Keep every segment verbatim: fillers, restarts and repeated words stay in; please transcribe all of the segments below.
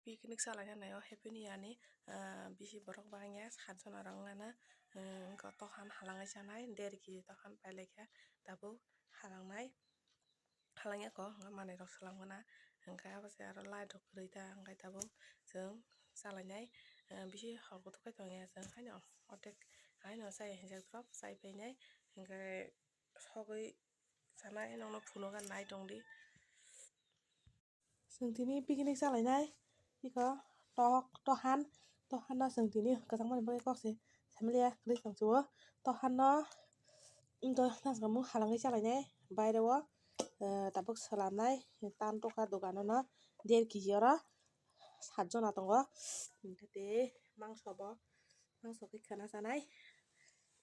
Picnic chalaina nai o Happy New Year ni, ah, bisi borok bangya, sat jona rok wngna, ah, wngkha tohan halangwi chanai, der kg tohan pailaikha, tabuk halangnai, halangya kok, wngkha manwi rok swlam gana, wngkha abo se aro light rok kwrwi ta, wngkha tabuk chwng chalainai, ah, bisi hor kuthuk khai tongya chwng haino, ordek haino chai hinjak drop chai painai, hwnkhe sogwi chanai nokno phunukha nai tongdi. Chwng tini picnic chalainai, iko tok, tohan, tohan no chwng tini kwchangmani bagwi kok se samiliya kwrwi tong chuo. Tohan no wngkha naskamo halangwi chalainai baire o, eh, tabuk swlamnai tan tokha dogano no der kg oro sat jona tongo. Hwnkhe tei mangso bo, mangso khe khwna chanai,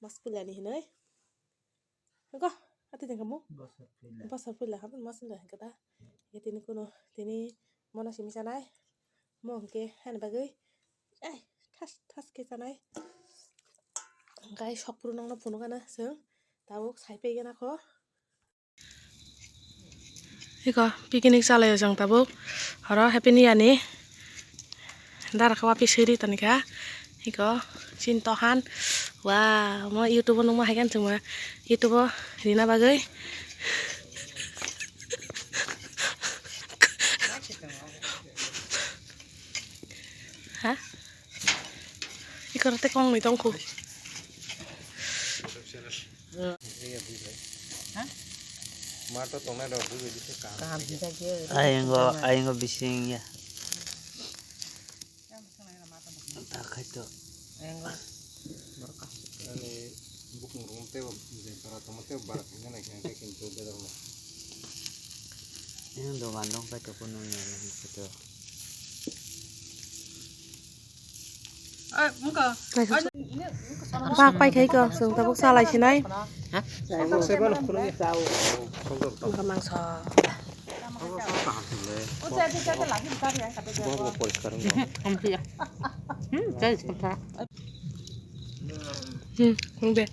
mas puilani hinwi. Go, ati tengka mo? Bosor puila. Bosor puila, hapan mas nda hingka da. Ya tini kuno, tini mono simi chanai. Mo hingke hani bagwi. Ai, thas, thas ke chanai. Hingkai sokpru nokno phunukana chwng. Tabuk sai pegena kho. Iko picnic chalaio chwng tabuk. Oro Happy New Year ni. Dara khe wapi siri toni kha. Iko chin tohan. Wow, mo YouTube o nungma hai khe chwngma YouTube o rina bagwi. Ha? Iko rate kong ni tongkhu. Ma to tongnai rok bui bui se kaham. Kaham kisa khe. Ayang go, ayang go bising ya. Ta khai to. Ayang go. Ani bukung rung te ba je para tongma te bara thangna nai khe kintu de dong. Ayang dogan dong khai to kono ya to. Bak pai khai ko, chwng tabuk salai sinai. Wngkha mangso. Hmm, hmm, be.